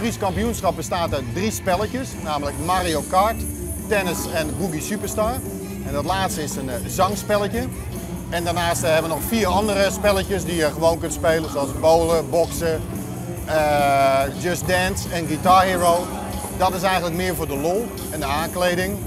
Fries kampioenschap bestaat uit drie spelletjes, namelijk Mario Kart, tennis en Boogie Superstar. En dat laatste is een zangspelletje. En daarnaast hebben we nog vier andere spelletjes die je gewoon kunt spelen, zoals bowlen, boksen, Just Dance en Guitar Hero. Dat is eigenlijk meer voor de lol en de aankleding.